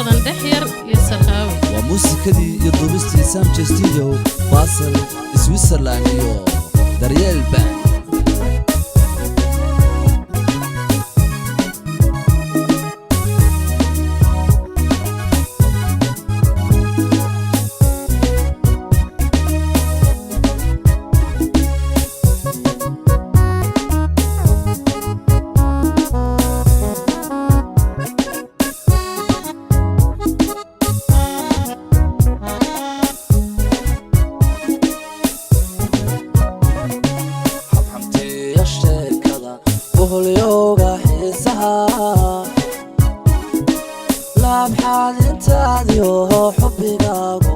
Hodan Dhexyar iyo Sarkaawi. Waa muusikadii iyo duubistii Samje Studio, Basel, Switzerland iyo Daryeel Band. Xamxamtiya sheekada, boholyowga xiisaha, laabxaadintaadiyo xubbigaagu,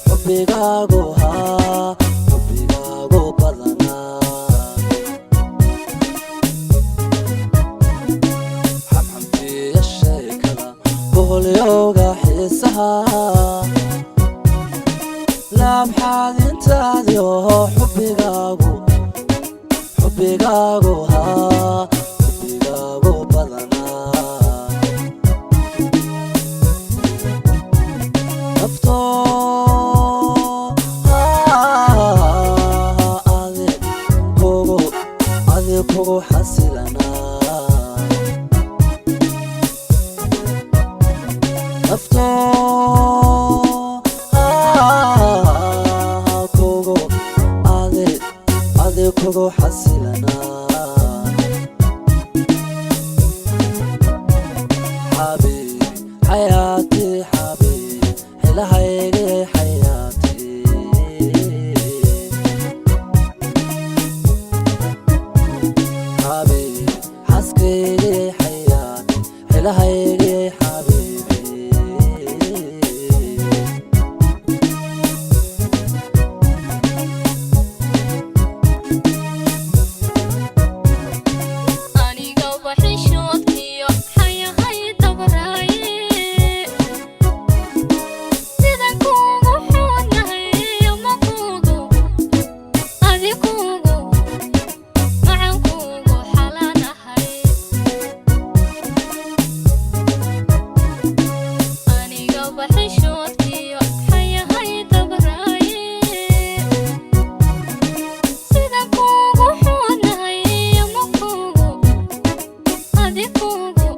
xubbigaagu haa, xubbigaagu badanaa. Xamxamtiya sheekada, boholyowga xiisaha, laabxaadintaadiyo xubbigaagu, xubbigaagu haa, xubbigaagu badanaa. Nafto adig kugu, adig kugu xasilanaa. Nafto kugu, adig, adig kugu xasilanaa. Xabiibi xayaati, xabiibi xilahaygi, xayaati. Xabiibi xaskaygi, xayaati xilahaygi, xabiibi. Aniga waxishoodkiyo xayahay dabraaye, sida kuugu xoonahay ma kuugu, adi kuugu macan, kuugu xalanahay. Aniga waxishoodkiyo xayahay dabraaye, sida kuugu xoonahay ma kuugu, adi kuugu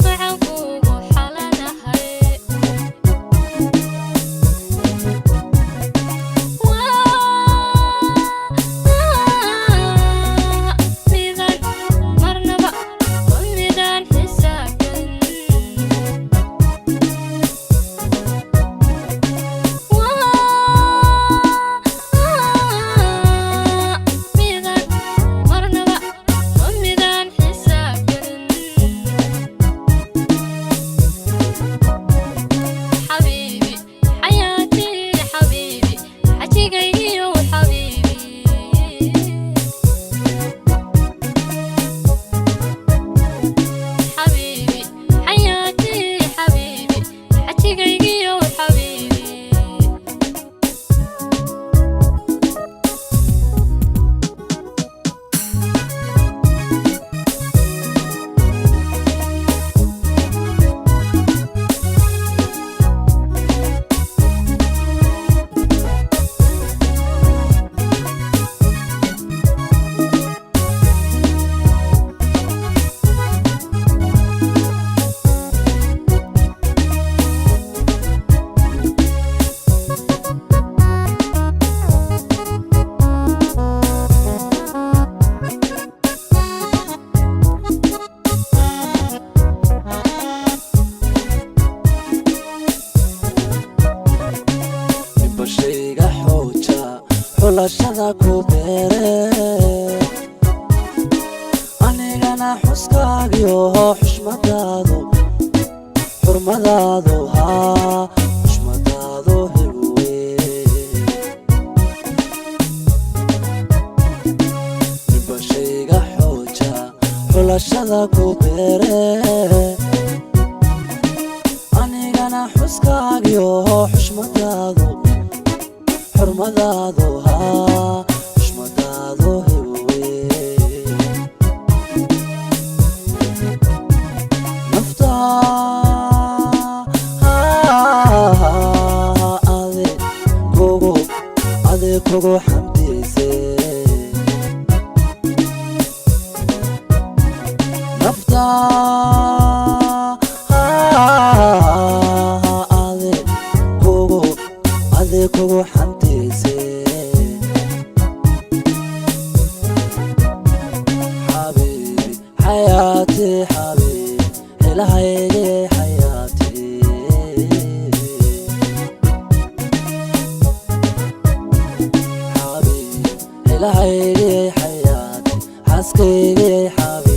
macan, kuugu xalanahay. Waa midaan marnaba, waa midaan xisaabtan. Waa midaan marnaba, waa midaan xisaabtan. Xabiibi xayaati, xabiibi xajigaygiyo, xabiibi. Xabiibi xayaati, xabiibi xajigaygiyo, xabiibi. Ninba shayga xooja xulashada ku beere, anigana xuskaagiyo xushmadaadu, xurmadaadu haa, xushmadaadu hibuwe. Ninba shayga xooja xulashada ku beere, anigana xuskaagiyo xushmadaadu, xurmadaadu haa, xushmadaadu hibuwe. Nafta Xaaskaygiyay xayaati, xaaskaygiyay xabiibti.